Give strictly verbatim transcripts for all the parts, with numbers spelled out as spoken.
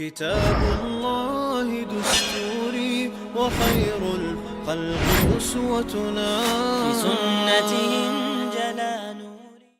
كتاب الله دستوري وخير الخلق أسوتنا. بسنته انجلى نوري.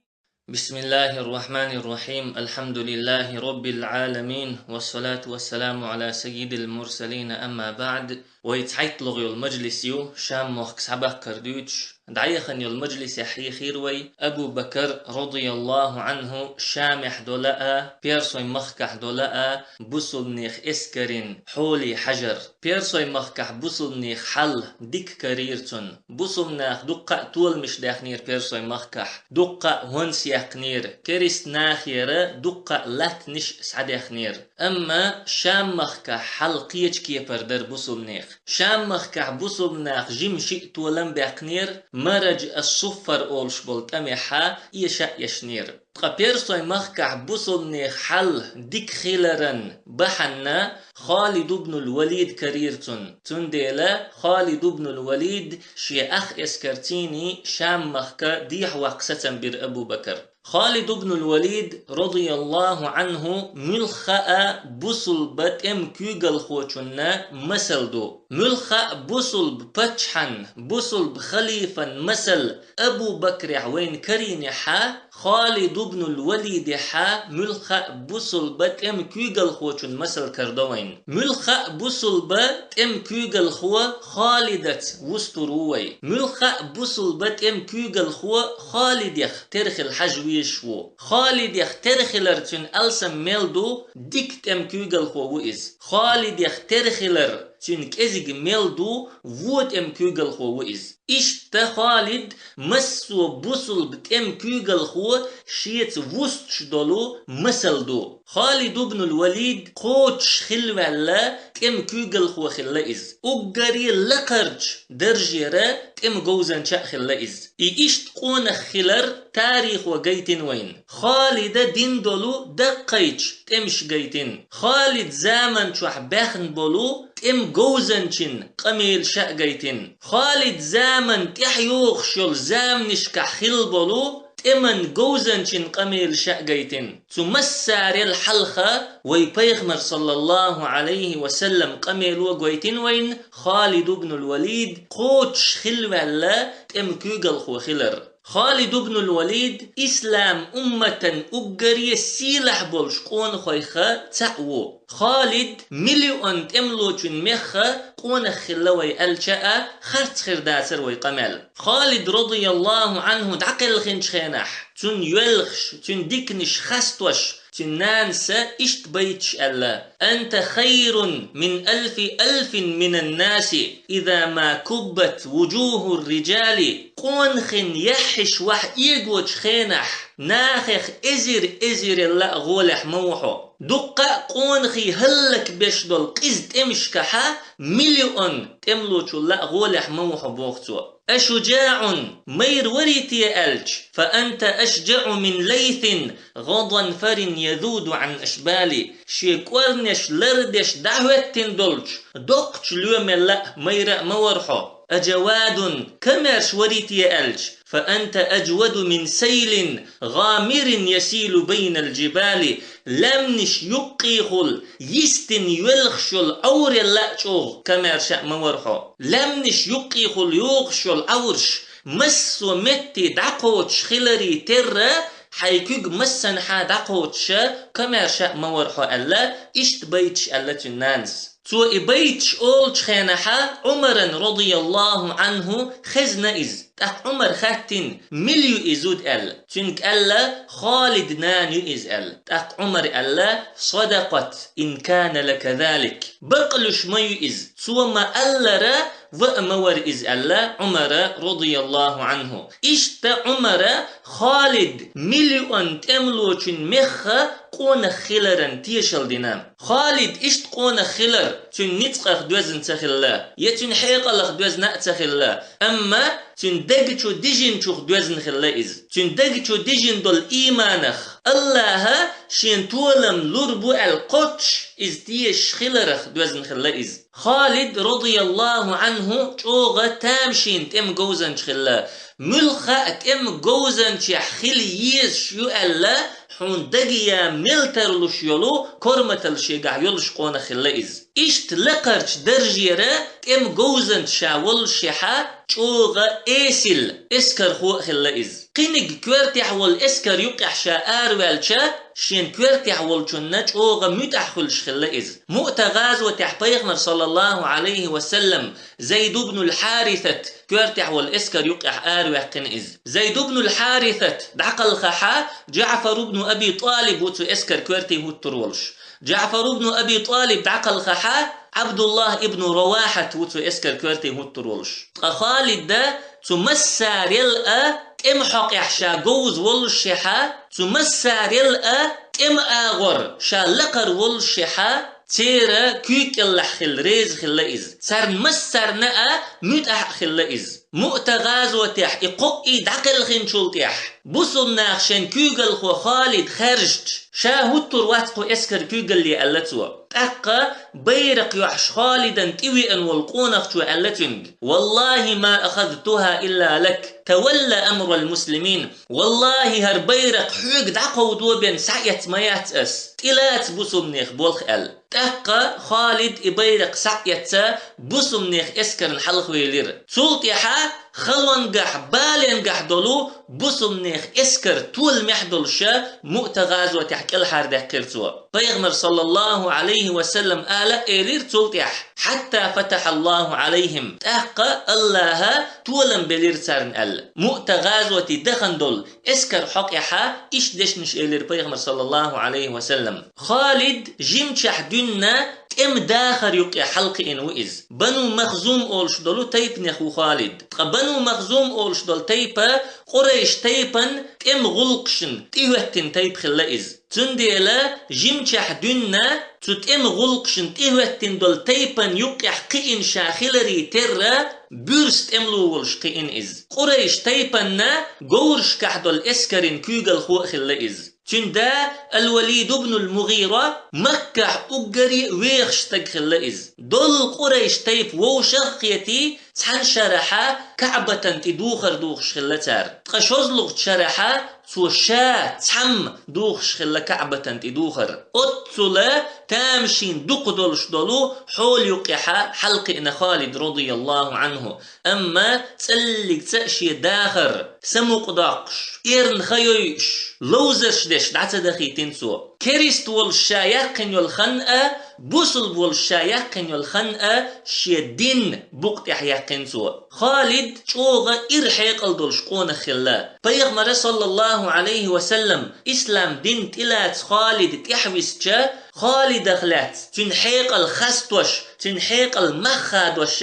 بسم الله الرحمن الرحيم. الحمد لله رب العالمين. والصلاة والسلام على سيد المرسلين. أما بعد. Вай цхьайттлагӀа йола мажлис ю, Шам мохк схьабаккхар дуьйцуш. ДӀаяхана йолу мажлисехь хьехира вай Абу Бакар, радияллаху Ӏанху, Шамехь долу а, Персойн махкахь долу а, бусулбанех эскарийн хьоле хьажар. Персойн махкахь бусулбанех хьал дика карийра цунна. Бусулбанех дуккха а толамаш даьхнера Персойн махкахь, дуккха а хӀонс яьккхинера, керист нахера дуккха а латтанаш схьадаьхнера. Амма Шам махкахь хьал кхечу кепара дара бусулбанех. Шам махкахь бусулбанех жима шиъ толам баьккхинера, Мараж ас-Суффар олуш болу тӀамехьа эша а эшнера. Ткъа Персойн махкахь бусулбанех хьал дика хиларан бахьана Халид ибн ал-Валид карийра цунна. Цундела Халид ибн ал-Валид шен ах эскарций Шам махка дехьаваккха сацам бира Абу Бакар. Халид ибн ал-Валид, радияллаху Ӏанху, муьлхха а бусулба тӀеман куьйгалхочунна масал ду. Муьлхха а бусулба паччахьан, бусулба халифан масал Абу Бакрехь вайна карийнехьа, Халид ибн ал-Валидехьа муьлхха а бусулба тӀеман куьйгалхочун масал карадо вайна. Муьлхха а бусулба тӀеман куьйгалхо Халидаца вустур ву вай. Муьлхха а бусулба тӀеман куьйгалхо Халидех тера хила хьажа везаш ву. Халидех тера хилар цуьнан алсам мел ду, дика тӀеман куьйгалхо ву иза. Халидех тера хилар цуьнан кӀезиг мел ду, вон тӀеман куьйгалхо ву иза. Иштта Халид массо а бусулба тӀеман куьйгалхо шеца вустуш долу масал ду. Халид ибн ал-Валид кхочуш хилла ваьлла тӀеман куьйгалхо хилла иза. Уггаре лакхарчу даржера тӀеман говзанча а хилла иза. И иштта къонах хилар тарихо гайтина вайна. Халида дина долу даккхийчу тӀемаш гайтина. Халид заман чохь баьхна болу тӀеман говзанчин къамелаша а гайтина. Халид заман тӀаьхьа йогӀуш йолу заманашкахь хилла болу тӀеман говзанчин къамелаша а гайтина. Цу массарел хьалха вай Пайхамар, саллаллаху Ӏалайхи ва саллам, къамело гойтина вайна Халид ибн ал-Валид кхочуш хилла ваьлла тӀеман куьйгалхо хилар. Халид ибн ал-Валид ислам умматан уггаре сийлахь болчу къонахойх цхьаъ ву. Халид миллион тӀемалочун мехха къонах хилла вай аьлча а, харц хир дацара вай къамел. Халид, радияллаху Ӏанху, дӀакхелхинчу хенахь, цуьнан йоьлхуш, цуьнан диканаш хастош, цуьнан нанас иштта байташ аьлла: «Анта хайрун мин алфи алфин минан наси, иза ма куббат вужухур риджали». Къонахий яххьаш вахь эгочу хенахь, нахех эзар-эзарел а гӀолехь ма ву хьо. Дуккха а къонахий хӀаллакбеш долу къиза тӀемашкахьа миллион тӀемалочул а гӀолехь ма ву хьо, боху цо. «Ашуджаъун, майра варий те?» аьлча, «Фа анта ашджаъу мин лайтин гӀаданфарин язуду Ӏан ашбали». Шен кӀорнеш лардеш дӀахӀоьттина долчу доккхачу лоьмал а майра а ма вара хьо. «Ажавадун, камаьрша варий те?» аьлча, «Фа анта ажваду мин сайлин гӀамирин ясилу байнал джибали». Лаьмнаш юккъехула йистина йоьлхуш йолу Ӏоврал а чӀогӀа камаьрша а ма вара хьо. Лаьмнаш юккъехула йогӀуш йолу Ӏовраш массо а метте дӀакхочуш хиларе терра, хьайн куьг массанхьа дӀакхочуша камаьрша а ма вара хьо аьлла, иштта байташ аьлла цуьнан нанас. Цо и байташ олучу хенахьа Ӏумаран, радияллаху Ӏанху, хезна иза. ТӀаккха Ӏумар хаьттина, мила ю и зуда аьлла. Цуьнга аьлла, Халид нана ю иза аьлла. ТӀаккха Ӏумар аьлла: «Садакъат, ин кана лаказалик». Бакълуьйш ма ю иза. Цо ма-аллара, ва а ма вара иза аьлла Ӏумара, радияллаху Ӏанху. Иштта Ӏумара Халид миллион тӀемалочун мехха къонах хиларан тешал дина. Халид иштта къонах хилар цуьнан ницкъах доьзна ца хилла, я цуьнан хьекъалах доьзна а ца хилла, амма Цуьнан даг чу дижинчух доьзна хилла иза. Цуьнан даг чу дижина долу ийманах, Аллаха шена толам лур бу аьлла кхоччуш иза тешаш хиларах доьзна хилла иза. Халид, радияллаху анху, чӀогӀа тамашийна тӀеман говзанча хилла. Муьлхха а тӀеман говзанчехь хила езаш ю аьлла, хьуна дагаян мел тарлуш йолу корматалла шегахь йолуш къонах хилла иза. Иштта лакхарчу даржера тӀеман говзанча ша воллушехьа, чӀогӀа эсала эскархо а хилла иза. Кхиниг коьртехь волу эскар юккъехь ша араваьлча, шен коьртехь волчунна чӀогӀа муьтӀахь хуьлуш хилла иза. Муъта гӀазотехь пайхамар, саллаллаху Ӏалайхи ва саллам, Зайд ибн аль-Харисат коьртехь волу эскар юккъехь араваьккхина иза. Зайд ибн аль-Харисат дӀакхалхахьа, Джаъфар ибн Аби ТӀалиб ву цу эскар коьрте хӀуттур волуш. Джаъфар ибн Аби ТӀалиб дӀакхалхахьа, Ӏабдуллах ибн Равахьат ву цу эскар коьрте хӀуттур волуш. Ткъа Халидда цу массарел а тӀеман хьокъехь ша говза воллушехьа, цу массарел а тӀеман агӀор ша лакхара воллушехьа, церан куьйга кӀелахь хила реза хилла иза. Царна массарна а муьтӀахь а хилла иза. Муъта гӀазотехь и кхоъ а дӀакхелхинчул тӀаьхьа, бусулба наха шайн куьйгалхо Халид хаьржича, ша хӀуттур вац кху эскар куьйгалле аьлла цо. ТӀаккха байракх йохьуш Халидан тӀевеана волу къонахчо аьлла цуьнга: «Валлахи ма ахазтуха илла лак, тавалла амрал муслимин». «Валлахи, хӀара байракх хьоьга дӀакховдо бен схьаэцна ма яц ас, тӀелаца бусулбанех болх», — аьлла. ТӀаккха Халид и байракх схьаэцна, бусулбанех эскарна хьалхавелира. Цул тӀаьхьа халонгахь, баленгахь долу бусулбанех эскар толамехь долуша Муъта гӀазотехь кӀелхьардаьккхира цо. Пайхамар, саллаллаху Ӏалайхи ва саллам, ала а элира цул тӀаьхьа: «Хьатта фатахаллаху Ӏалайхим», тӀаккха Аллаха толам белира царна аьлла. Муъта гӀазоте дахана долу эскар хьокъехьа иштта дешнаш элира пайхамар, саллаллаху Ӏалайхи ва саллам. Халид жимчохь дуьйна тӀеман дахар юккъе хьалакхиъна ву иза. Бану Махзум олуш долу тайпанех ву Халид. Ткъа Бану Махзум олуш долу тайпа Къурайш тайпан тӀеман гӀуллакхашна тӀехӀоьттина тайпа хилла иза. Цундела жимчохь дуьйна цу тӀеман гӀуллакхашна тӀехӀоьттина долу тайпан юккъехь кхиъна ша хиларе терра, буьрса тӀемало волуш кхиъна иза. Къурайш тайпанна говрашкахь долу эскаран куьйгалхо а хилла иза. Цуьнан да Ал-Валид ибн ал-МугӀира Маккахь уггаре а вехаш стаг хилла иза. Долу Къурайш тайпа вовшах а кхетий, цхьана шарахьа КаӀбатан тӀе духар духуш хилла цара. Ткъа шозлагӀчу шарахьа цо ша цхьамма духуш хилла КаӀбатан тӀе духар. Оццула тамашийна дукха долуш долу хьола юккъехьа хьалакхиъна Халид, радияллаху Ӏанху. Амма цӀаллигца а шен дахар самукъадоккхуш, эрна ха йойуш, ловзарш деш дӀа ца дахийтина цо. Керист волуш ша яьккхина йолу хан а, бусулба волуш ша яьккхина йолу хан а шен дин букъа тӀехь яьккхина цо. Халид чӀогӀа ира хьекъал долуш къонах хилла. Пайхамара, саллаллаху Ӏалайхи ва саллам, ислам дин тӀелаца Халид тӀехьависча, Халидах лаьцна, цуьнан хьекъал хастош, цуьнан хьекъал мах хадош,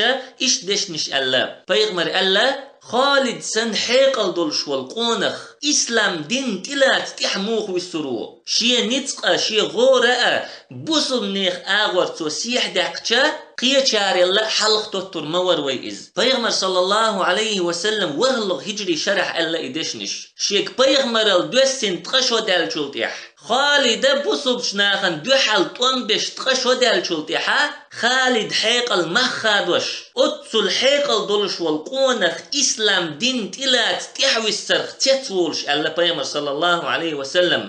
иштта дешнаш аьлла. Пайхамара аьлла: «Халид санна хьекъал долуш волу къонах ислам дин тӀелаца тӀехь муха вуьсур ву? Шен ницкъа, шен гӀора а бусулбанех агӀор цо сехьа даьккхича, кхечарелла а хьалха тоттур ма вара вай иза». Пайхамар, саллаллаху Ӏалайхи ва саллам, ворхӀалгӀа хиджри шарахь аьлла и дешнаш. Шега пайхамарал доьссина ткъа шо даьллачул тӀаьхьа, Халида бусулбачу нахана дуьхьал тӀом беш ткъа шо даьллачул тӀаьхьа, Халид хьекъал мах хадош, оццул хьекъал долуш волу къонах ислам дин тӀелаца тӀехь виссарх цецволуш аьлла пайхамар, саллаллаху Ӏалайхи ва саллам.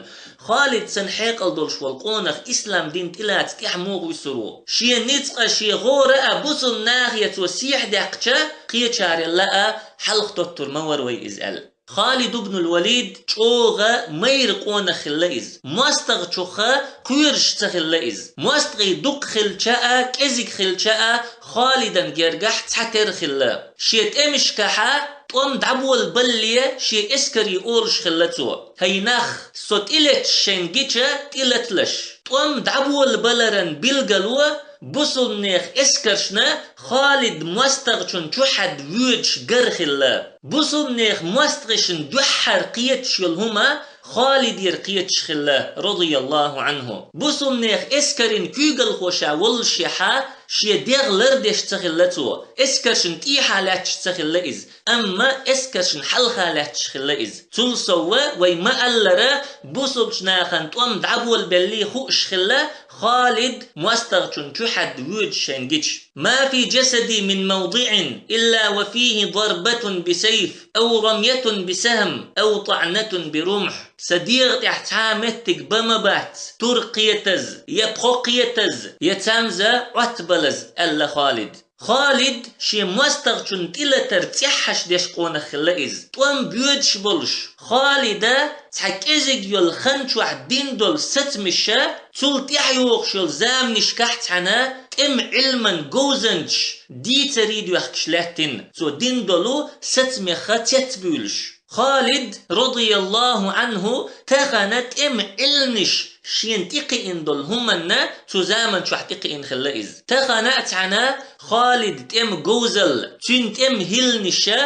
Халид санна хьекъал долуш волу къонах ислам дин тӀелаца тӀехь муха вуьсур ву? Шен ницкъа, шен гӀора а бусулба нахе цо сехьа даьккхича, кхечарелла а хьалха тоттур ма вара вай иза аьлла. Халид ибн ал-Валид чӀогӀа майра къонах хилла иза. МостагӀчуха кхоьруш ца хилла иза. МостагӀий дукха хилча а, кӀезиг хилча а, Халидан гергахь цхьатера хилла. Шен тӀемашкахьа тӀом дӀаболабалале шен эскаре олуш хилла цо: «ХӀай нах, со тӀелеташ шайна гича, тӀелаталаш». ТӀом дӀаболабаларан билгало бусулбанех эскаршна Халид мостагӀчун чухьаьдда воьдуш гар хилла. Бусулбанех мостагӀашна дуьххьара кхеташ йолу хӀума Халидера кхеташ хилла, радияллаху анху. Бусулбанех эскарин куьйгалхо ша воллушехьа, шен дегӀ лардеш ца хилла цо, эскаршна тӀехьа лаьтташ ца хилла иза, амма эскаршна хьалха лаьтташ хилла иза. Цул совгӀа, вай ма-аллара, бусулбачу нахана тӀом дӀаболабеллий хууш хилла Халид, мостагӀчун чу хьаьдда воьдуш шайна гича: «ما في جسدي من موضع إلا وفيه ضربة بسيف، أو رمية بسهم، أو طعنة برمح». Сан дегӀа тӀехь цхьа а меттиг бан ма бац, тур кхетаза, я пхо кхетаза, я цамза Ӏоттабалаза, аьлла Халид. Халид шен мостагӀчун тӀелатар цӀеххьаш деш къонах хилла иза, тӀом боьдуш болуш. Халида цхьа кӀезиг йолу хан чохь дина долу сацамаш, цул тӀаьхьа йогӀуш йолу заманашкахь цхьаьна тӀеман Ӏилман говзанчаш дийцаре доьхкуш лаьттина, цо дина долу сацамех цецбуьйлуш. Халид, радияллаху анху, тахана тӀеман Ӏилманаш шена тӀекхиъна долу хӀуманна цу заман чохь тӀекхиъна хилла иза. Тахана а цхьаьна Халид тӀеман говзалла, цуьнан тӀеман хӀилланаша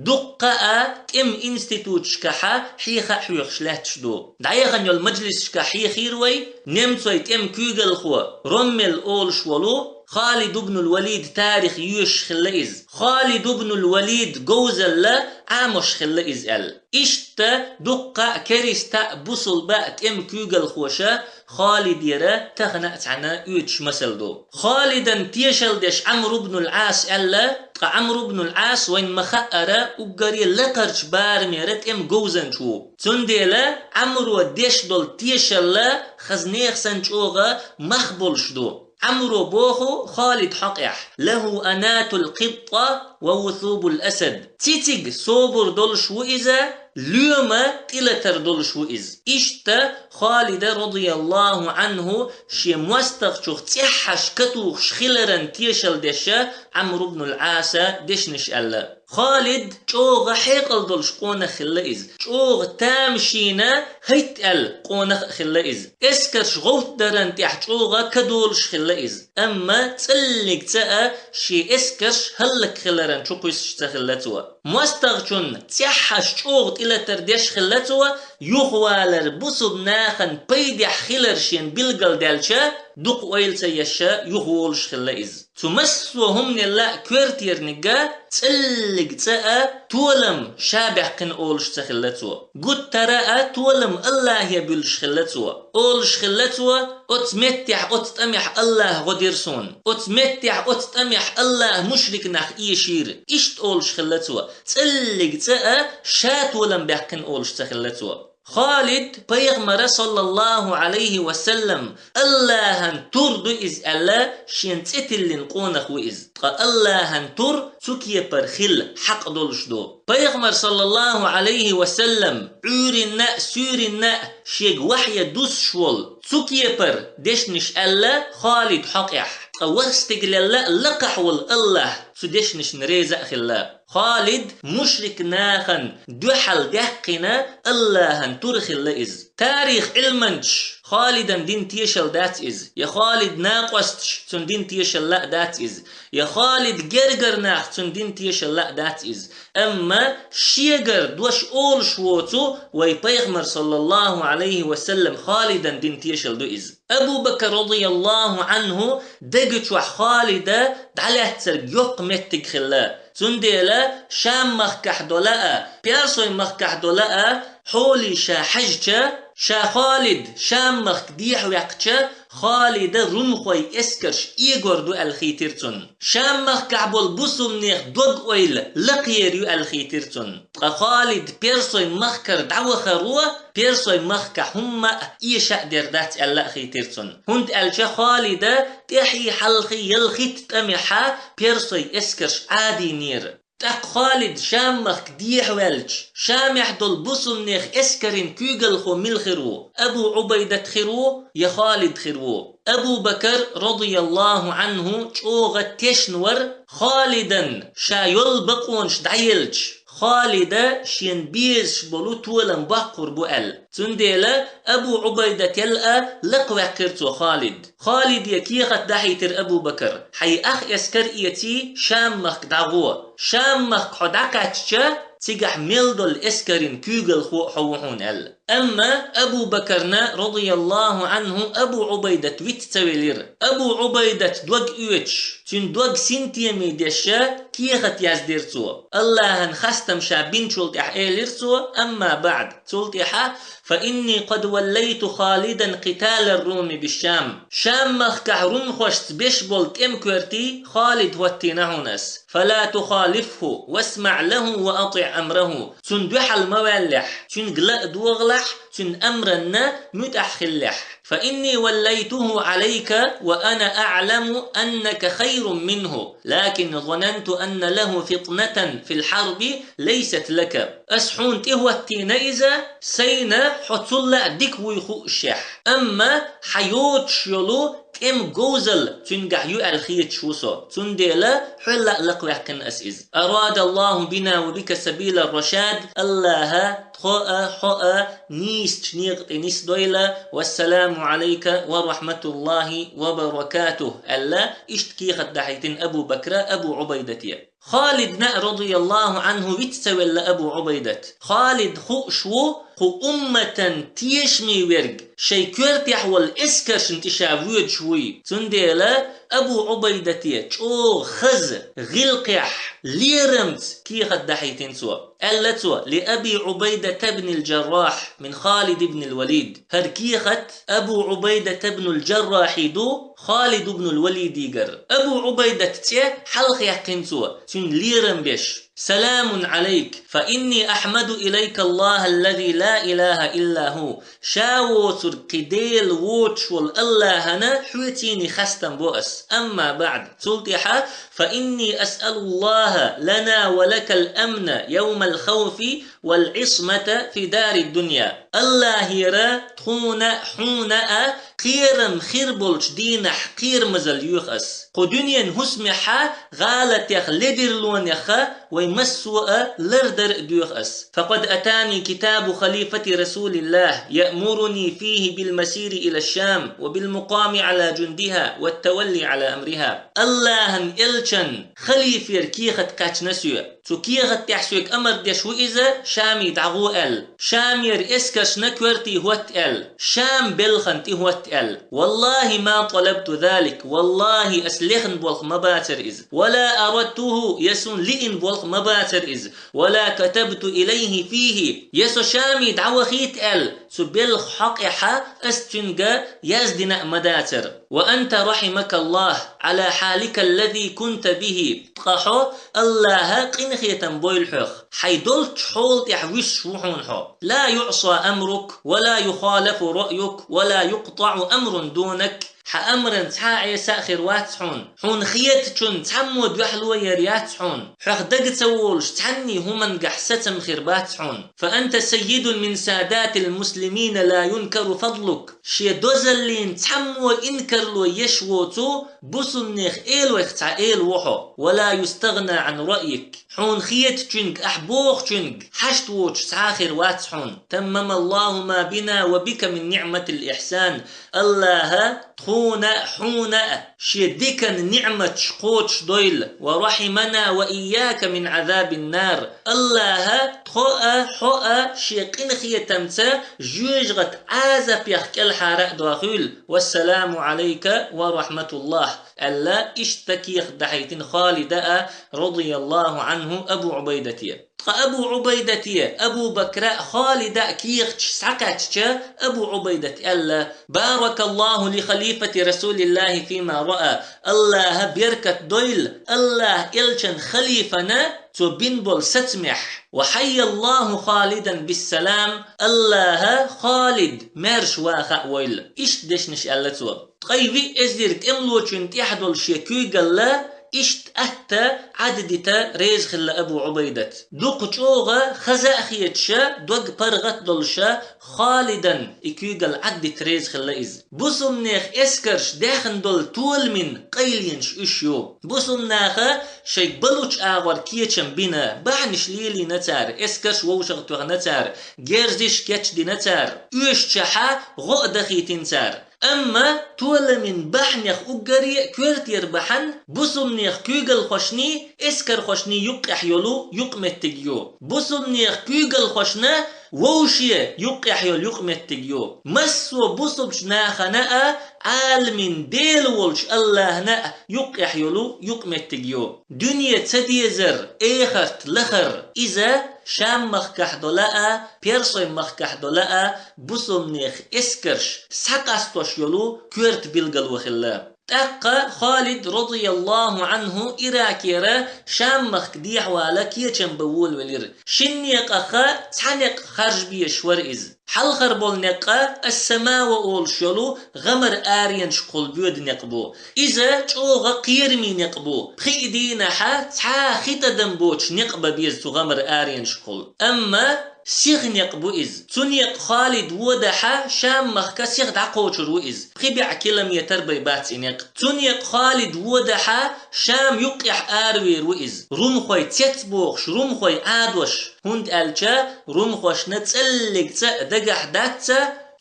дуккха а тӀеман институташкахьа хьеха а хьоьхуш лаьтташ ду. ДӀаяхана йолу мажлисашкахь хьехийра вай немцойн тӀеман куьйгалхо, Роммел олуш волу, Халид ибн аль-Валид тарих йоьшуш хилла иза. Халид ибн аль-Валид говзалла Ӏамош хилла иза аьлла. Иштта дуккха а кериста а, бусулба а тӀеман куьйгалхоша Халидера тахана а цхьаьна оьцуш масал ду. Халидан тешалла деш Ӏамр ибн аль-Ӏас аьлла, ткъа Ӏамр ибн аль-Ӏас вайн ма-хаъара уггаре лакхарчу барамера тӀеман говзанча ву. Цундела Ӏамро деш долу тешалла хаза нехан санна чӀогӀа мах болуш ду. Ӏамро боху Халид хьокъехь: «له أنات القطة ووثوب الأسد». Цициг собар долуш ву иза, лоьма тӀелатар долуш ву иза. Иштта Халида, радияллаху анху, шен мостагӀчух цӀеххьаш катухуш хиларан тешалла деша Ӏамр ибн аль-Ӏаса дешнаш аьлла. Халид чӀогӀа хьекъал долуш къонах хилла иза. ЧӀогӀа тамашийна хӀайтта аьлла къонах а хилла иза. Эскарш гӀовттадаран тӀехь чӀогӀа кадолуш хилла иза. Амма цӀаллиг цӀа а шен эскарш хӀаллакьхиларан чу кхуьссуш ца хилла цо. МостагӀчун цӀеххьаш чӀогӀа тӀелатар деш хилла цо, юхавалар бусулба нахана пайдехь хилар шен билгалдаьлча, дукха ойла ца еш юхаволуш хилла иза. Цу массо а хӀуманелла а коьртера нигга цӀаллиг цӀа а толам ша баьккхина олуш ца хилла цо. Гуттара а толам Аллахе буьллуш хилла цо. Олуш хилла цо: «Оцу меттехь, оцу тӀамехь Аллаха гӀо дира суна. Оцу меттехь, оцу тӀамехь Аллаха мушрик нах эшийра». Иштта олуш хилла цо. ЦӀаллиг цӀа а ша толам баьккхина олуш ца хилла цо. Халид пайхамара, саллаллаху Ӏалайхи ва саллам, Аллахьан тур ду иза аьлла, шен цӀе тиллина къонах ву иза. Ткъа Аллахьан тур цу кепара хила хьакъ долуш ду. Пайхамар, саллаллаху Ӏалайхи ва саллам, Ӏуьйринна а, суьйринна а шега вахье дуссуш волу, цу кепара дешнаш аьлла Халид хьокъехь. Ткъа ворхӀ стигалелла а лакхахь волу Аллах цу дешнашна реза а хилла. Халид мушрик нахана дуьхьал даьккхина Аллахьан тур хилла иза. Тарих Ӏилманчаш Халидан дин тешалла дац иза, я Халид накъосташ цунна дин тешалла а дац иза, я Халид гергара нах цунна дин тешалла а дац иза. Амма шегара дош олуш воцу вай пайхамар, саллаллаху Ӏалайхи ва саллам, Халидан дин тешалла ду иза. Абу Бакр, радияллаху Ӏанху, дега чохь Халида дӀалаьццарг йоккха меттиг хилла. Цундела Шам-махкахь дола а, Персой-махкахь дола а хьоле ша хьаьжча, ша Халид Шам-махка дехьаваьккхича, Халида румхойн эскарш эгор ду аьлла хийтира цунна. Шам-махкахь болу бусулбанех дог-ойла лакхера ю аьлла хийтира цунна. Ткъа Халид Персой-махкара дӀавахаро Персой-махкахь хӀумма а эша а дер дац аьлла а хийтира цунна. ХӀунда аьлча Халида тӀаьхьий-хьалхий ялхитта тӀамехьа Персой эскарш Ӏадийнера. ТӀаккха Халид Шам-махка дехьаваьлча, Шамехь долу бусулбанех эскарин куьйгалхо мила хир ву? Абу Ӏубайдат хир ву я Халид хир ву? Абу Бакр, радияллаху Ӏанху, чӀогӀа тешна вара, Халидан ша йолу бакъонаш дӀаелча, Халида шена безаш болу толам боккхур бу аьлла. Цундела Абу Ӏубайдател а лакхаваьккхира цо Халид. Халиде кехат дахьийтира Абу Бакр: «Хьайн ах эскар эций, Шам-махка дӀагӀо. Шам-махка хьо дӀакхаьчча, цигахь мел долу эскарин куьйгалхо а хьо ву хьуна», – аьлла. Амма Абу Бакарна, радияллаху анху, Абу Ӏубайдат виц ца велира. Абу Ӏубайдат дог оьцуш, цуьнан дог синтеме деш, кехат яздира цо. Аллахьан хастам ша бинчул тӀаьхьа элира цо: «Амма баӀд». Цул тӀаьхьа: «Фа инни къад валлайту Халидан къиталар-Руми биш-Шам». Шам-махкахь румхошца беш болу тӀеман коьртий Халид хӀоттийна хьуна ас. «Фала тухалифху, васмаӀ лаху ва атӀиӀ амраху». Цунна дуьхьал ма ваьллехь, цуьнга ла а догӀалахь, цуьнан амранна муьтӀахь хилалахь. «Фа инни валлайтуху Ӏалайка ва ана аӀламу аннака хайрун минху, лакин зананту анна лаху фитнатан фил хьарби лайсат лака». Ас хьуна тӀехӀоттийна иза, сайна хьо цул а дика вуй хуушехь. Амма хьан йоцуш йолу тӀеман говзалла цуьнгахь ю аьлла хеташ ву со. Цундела хьол а лакхаваьккхина ас иза. Арадаллаху бина ва бика сабилар-рашад. Аллахьа тхо а, хьо а нийсачу некъа тӀе нисдойла. «Вассаламу Ӏалайка ва рахьматуллахи ва баракатух», аьлла, иштта кехат дахьийтина Абу Бакра Абу Ӏубайдате. Халидна, радияллаху анху, виц ца велла Абу Ӏубайдат. Халид хууш ву кху умматан тешаме верг, шайн коьртехь волу эскаршна тӀе ша воьдуш вуй. Цундела Абу Ӏубайдате чӀогӀа хаза, гӀиллакхехь, лерамца кехат дахьийтина цо. Аьлла цо: «Ли Аби Ӏубайдата бнил Джаррахь мин Халид ибнил Валид». ХӀара кехат Абу Ӏубайдата бнул Джаррахьий ду, Халид ибнул Валидигара. Абу Ӏубайдат цӀе хьалхаяьккхина цо, цуьнан лерам беш: «Саламун Ӏалайк, фа инни ахьмаду илайка Аллахьа ллази ла илаха илла ху». Ша воцург кхин Дела воцуш волу Аллахьана хьоьцуьнан хастам бо ас. Амма баӀд. Цул тӀаьхьа: «Фа инни асъалу Аллахьа лана ва лакал амна явмал хавфи вал Ӏисмата фи дарид дунья». Аллахьера тхуна а, хьуна а кхерам хир болчу дийнахь кхерамазалла йоьху ас. Кху дуьненан хӀусамехь а, гӀалатех, ледарлонех а вай массо а лардар а доьху ас. «Факъад атани китабу халифати Расулиллахь, яъмуруни фихи бил масири ила Шам ва бил мукъами Ӏала джундиха ва тавалли Ӏала амриха». Аллахьан элчан халифера кехат кхаьчна соьга. Цу кехат тӀехь соьга амар деш ву иза, Шаме дӀагӀо аьлла. Шамера эскаршна коьртий хӀотта аьлла. Шам белхан тӀе хӀотта аьлла. «Валлахьи ма талабту залик», валлахьи, ас лехна болх ма бацара иза. «Ва ла арадтуху», я суна лиъна болх ма бацара иза. «Ва ла катабту илайхи фихи», я со Шаме дӀавахийта аьлла, цу белхан хьокъехь ас цуьнга яздина а ма дацара. «Ва анта рахьимака Аллахь Ӏала хьалика ллази кунта бихи». Ткъа хьо, Аллахьа къинхетам бойла хьох. Хьайн долчу хьола тӀехь вуьсуш ву хьуна хьо. «Ла юӀса амрук, ва ла юхалафу раъюк, ва ла юкътаӀу амрун дунак». Хьан амран цхьа а Ӏеса а хир вац хьуна. Хьуна хетачунна цхьаммо дуьхьало яр яц хьуна. Хьох дага ца волуш цхьанний хӀумангахь сацам хир бац хьуна. «Фа анта саййидун мин садатил муслимина ла юнкару фадлук». Шен дозаллин цхьаммо инкарло еш воцу бусулнех элойх цхьа эла ву хьо. «Ва ла юстагӀна Ӏан раъйик». Хьуна хетачуьнга, ахь бохучуьнга хьашт воцуш цхьа а хир вац хьуна. «Таммамаллаху ма бина ва бика мин ниӀматил ихьсан». Аллахьа тхуна а, хьуна а шен дикан ниӀматаш кхочушдойла. «Ва рахьимана ва ийяка мин Ӏазабин нар». Аллахьа тхо а, хьо а шен къинхетамца жоьжахатин Ӏазапех кӀелхьара а дохийла. «Вассаламу Ӏалайка ва рахьматуллахь», аьлла, иштта кехат дахьийтина Халида а, радияллаху анху, Абу Ӏубайдате. Ткъа Абу Ӏубайдате, Абу Бакра а, Халида а кехаташ схьакхаьчча, Абу Ӏубайдата аьлла: «Баракаллаху ли халифати Расулиллахи фима раъа». Аллахьа беркат дойла Аллахьан элчан халифана цо бина болу сацамехь. «Ва хьайяллаху Халидан биссалам». Аллахьа Халид маьрша ваха а войла. Иштта дешнаш аьлла цо. Ткъе виъ эзар тӀемалочунна тӀехь долу шен куьйгалла иштта атта Ӏаддита реза хилла Абу Ӏубайдат. Дукха чӀогӀа хаза а хеташа, дог паргӀат а долуша, Халидан и куьйгалла Ӏаддита реза хилла иза. Бусулнех эскарш даьхна долу толамин къайленаш уьш ю. Бусулнаха шайга балучу агӀор кечам бина, бахьанаш лелийна цара, эскарш вовшах а тоьхна цара, герзаш кечдина цара, оьшучохь гӀо а дахийтина цара. Амма толамин бахьанех уггаре а коьртера бахьан бусалбанех куьйгалхошний, эскархошний юккъехь йолу юкъаметтиг ю. Бусалбанех куьйгалхошна вовше юккъехь йолу юкъаметтиг ю. Массо а бусалбачу нахана а, Ӏаламийн Дела волчу АллахӀна а юккъехь йолу юкъаметтиг ю. Дуьне ца дезар, эхарт лахар, иза Шам-махкахь долу а, Персойн-махкахь долу а бусалбанех эскарш схьакъастош йолу коьрта билгало хилла. ТӀаккха Халид, радияллаху Ӏанху, Иракера Шам-махка дехьавала кечам бан волавелира. Шина некъаха цхьа некъ харжа безаш вара иза. Хьалхара болу некъ Ас-Самава олуш йолу гӀамар аренашкахула боьду некъ бу. Иза чӀогӀа кхераме некъ бу. Пхи а дийнахьа цхьа а хи тӀадам боцуш некъ бан беза цу гӀамар аренашкахула. Амма сиха некъ бу иза. Цу некъа Халид водахьа, Шам-махка сиха дӀакхочур ву иза. Пхи бӀе километр бен бац и некъ. Цу некъа Халид водахьа, Шам юккъехь аравер ву иза. Румхой цецбохуш, румхой Ӏадош, хӀунда аьлча румхошна цӀаллиг цӀа а дагахь дац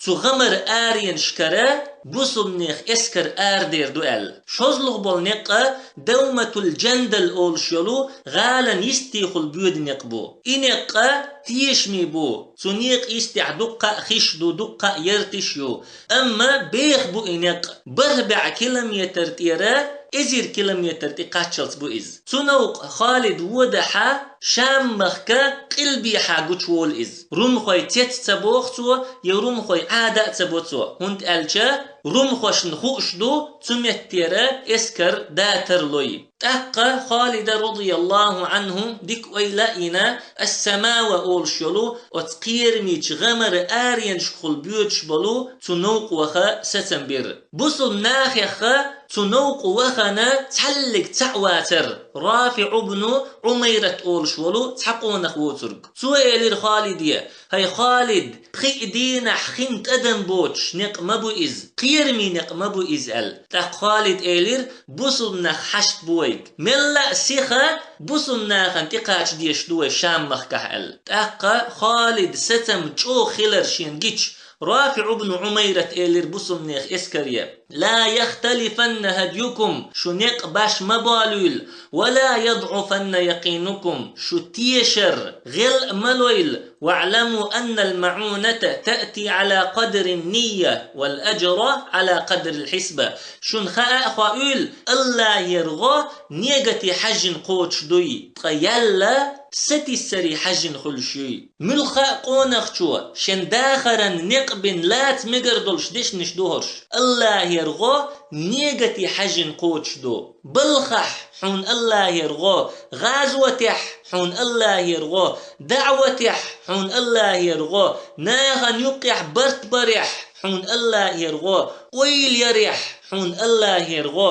цу гӀамар аренашкара бусалбанех эскар арадер ду аьлла. ШозлагӀа болу некъ Давматул-Джандал олуш йолу гӀалан йистехула боьду некъ бу. И некъ тешаме бу. Цу некъа йистехь дуккха а хиш ду, дуккха а ярташ ю. Амма беха бу и некъ. БархӀ бӀе километр тӀера эзар километр тӀе кхаччалц бу иза. Цу новкъа Халид водахьа, Шам-махка къилбехьа гучуволу иза. Румхой цец ца боху цо, я румхой Ӏада а ца бо цо, хӀунда аьлча румхошна хууш ду цу меттера эскар датар лой. ТӀаккха Халида, радияллаху Ӏанху, дика ойла а йина, Ас-Самава олуш йолу оцу кхерамечу гӀамара аренашкахула боьдуш болу цу новкъа ваха сацам бира. Бусалба нахехха цу новкъа вахана цхьаллиг цхьаъ вацара, РафиӀ ибн Ӏумайрат олуш волу цхьа къонах воцург. Цо элира Халиде: «ХӀай Халид, пхи а дийнахь хин тӀадам боцуш некъ ма бу иза, кхераме некъ ма бу иза», – аьлла. ТӀаккха Халид элира: «Бусалба нах хьашт бу вайга. Мелла а сиха бусалба нахана тӀекхача дезаш ду вай Шам-махкахь», – аьлла. ТӀаккха Халид сацам чӀогӀа хилар шена гича, РафиӀ ибн Ӏумайрат элира бусалбанех эскаре: «Ла яхталифанна хадюкум, шу некъ баш ма болуьйла, ва ла ядӀуфанна якъинукум, шу тешар гӀел а ма лойла, ваӀламу аннал маӀуната таъти Ӏала къадрин нийя, вал аджра Ӏала къадрил хьисба». Шуна хаа а хоуьйла, АллахӀера гӀо негате хьаьжжина кхочуш дуй, ткъа ял а сатийсаре хьаьжжина хуьлуш юй. Муьлхха а къонахчо шен дахаран некъ бина лаца мегар долуш дешнаш ду хӀорш. АллахӀера гӀо негате хьаьжжина кхочуш ду. Балхахь хьуна АллахӀера гӀо, гӀазотехь хьуна АллахӀера гӀо, даӀватехь хьуна АллахӀера гӀо, нахана юккъехь барт барехь хьуна АллахӀера гӀо, ойла ярехь хьуна АллахӀера гӀо,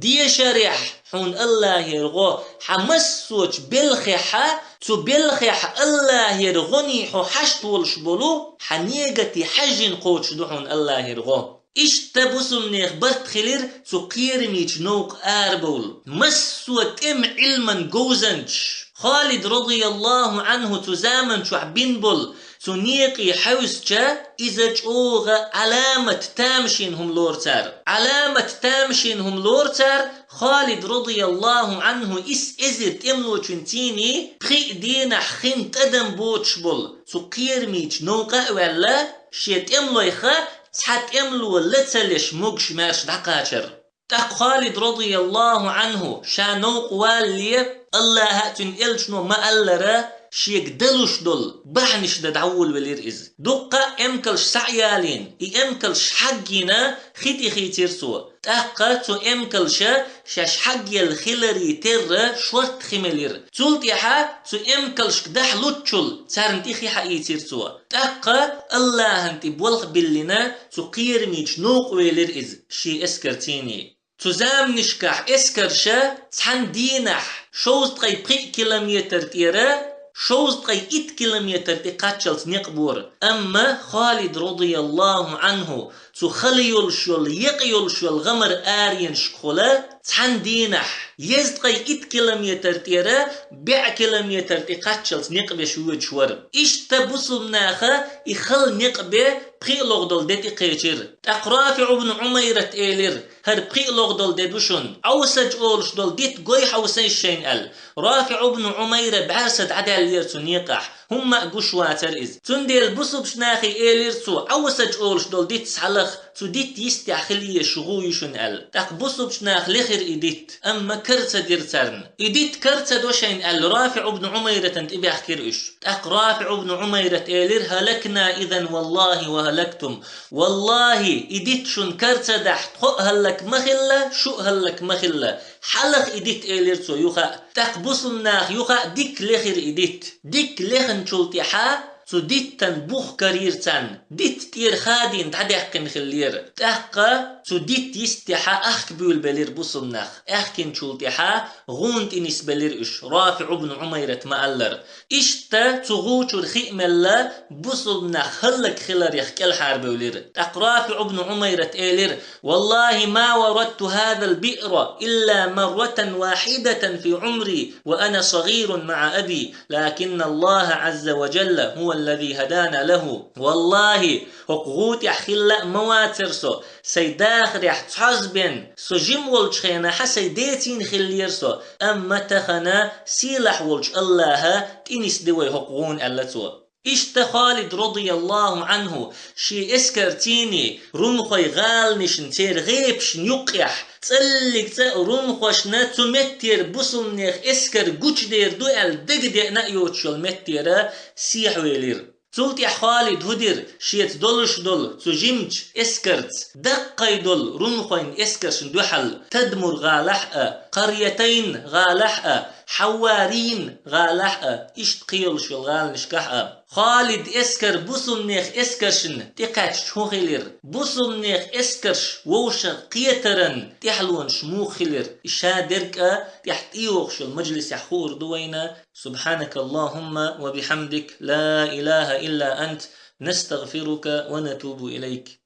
дешарехь хьуна АллахӀера гӀо, хьан массочу белхехьа, цу белхехь АллахӀера гӀоний хьо хьашт волуш болу, хьан негате хьаьжжина кхочуш ду хьуна АллахӀера гӀо. Иштта бусалбанех барт хилира цу кхерамечу новкъа арабовла. Массо а тӀеман Ӏилман говзанчаш, Халид, радияллаху Ӏанху, цу заман чохь бина болу цу некъе хьаьвсича, иза чӀогӀа Ӏаламат тамашийна хӀума лору цара. Ӏаламат тамашийна хӀума лору цара, Халид, радияллаху Ӏанху, исс эзар тӀемалочуьнций пхи а дийнахь хин тӀадам боцуш болу цу кхерамечу новкъа а ваьлла, шен тӀемалойх цхьа тӀемало ла ца леш могуш-маьрша дӀакхачара. ТӀаккха Халид, радияллаху Ӏанху, ша новкъа валале, АллахӀа а, цуьнан элчано ма-аллара, шега далуш долу бахьанаш дан дӀаволавелира иза. Дуккха а эмкалш схьа а ялийна, и эмкалш хьаггина хи тӀе хийцира цо. ТӀаккха цу эмкалша шаьш хьагъелла хиларе терра шортта хи мелира. Цул тӀаьхьа цу эмкалшка дахьа луччул царна тӀе хи хьаийцира цо. ТӀаккха АллахӀан тӀе болх биллина цу кхерамечу новкъа велира иза шен эскарций. Цу заманашкахь эскарша цхьана дийнахь шовзткъе пхи километр тӀера шовзткъе итт километр тӀе кхаччалц некъ бора. Амма Халид, радияллаху анху, цу хала йолуш йолу, екъа йолуш йолу гӀамар аренашкахула, цхьана дийнахь, езткъе итт километр тӀера бӀе километр тӀе кхаччалц некъ беш воьдуш вара. Иштта бусулба наха и хала некъ бен пхиъ логӀдолу де тӀе кхечира. ТӀаккха РафиӀ ибн Ӏумайрат элира: «ХӀара пхиъ логӀдолу де ду шуна. Ӏавсаджа олуш долу дитт гой хьовсийша шайна», – аьлла. РафиӀ ибн Ӏумайра бӀаьрса дӀадаьллера цу некъахь, хӀумма а гуш вацара иза. Цундела бусулбачу нахе элира цо: «Ӏавсаджа олуш долу дитт схьалаха, цу дитта йистехь хила езаш гӀу ю шуна», – аьлла. ТӀаккха бусулбачу наха лехира и дитт, амма кара ца дира царна. «И дитт кара ца до шайна», – аьлла, РафиӀ ибн Ӏумайратан тӀебаьхкира уьш. ТӀаккха РафиӀ ибн Ӏумайрат элира: «ХӀалакна изан валлахи ва хӀалактум». «Валлахи, и дитт шуна кара ца дахь, тхо а хӀаллак ма хилла, шу а хӀаллак ма хилла. Хьалаха и дитт», – элира цо юха а. ТӀаккха бусулба наха юха а дика лехира и дитт. Дика лехначул тӀаьхьа цу диттан бух карийра царна. Дитт тӀера хадийна дӀадаьккхина хиллера. ТӀаккха цу дитта йистехьа ахка буьйлабелира бусулба нах. Аьхкинчул тӀаьхьа гӀуна тӀе нисбелира уьш, РафиӀ ибн Ӏумайрат ма-аллара. Иштта цу гӀу чуьра хи а мелла, бусулба нах хӀаллак хиларех кӀелхьарбевлира. ТӀаккха РафиӀ ибн Ӏумайрат элира: «Валлахи, ма варадту хӀазал биъра илла марратан вахьидатан фи Ӏумри ва ана сагӀирун маӀа аби, лакинна Аллаха Ӏазза ва жалла хӀува аллази хӀадана лахӀу». «Валлахи, хӀокху гӀу тӀехь хилла а ма вацара со, сайн дахарехь цхьазза бен, со жима волчу хенахь сайн децийна хиллера со, амма тахана сийлахь волчу Аллаха тӀе нисди вай хӀокху гӀуна», – аьлла цо. Иштта Халид, радияллаху анху, шен эскарцийний румхойн гӀаланашна, церан гӀепашна юккъехь, цӀаллиг цӀа а румхошна цу меттера бусулбанех эскар гучудер ду аьлла дагадеана а йоцуш йолу меттера сехьавелира. Цул тӀаьхьа Халид хӀу дира, шеца долуш долу цу жимачу эскарца даккхий долу румхойн эскаршна дуьхьал Тадмур гӀалахь а, Къаръятайн гӀалахь а, Хьавварин гӀалахь а, иштта кхийолуш йолу гӀаланашкахь а. Халид эскар бусулбанех эскаршна тӀекхаьчча хӀун хилира? Бусулбанех эскарш вовшах кхетаран тӀаьхьалонаш муха хилира? И ша дерг а тӀехь тӀейогӀуш йолу мажлисехь хуур ду вайна. سبحانك اللهم وبحمدك، لا إله إلا أنت، نستغفرك ونتوب إليك.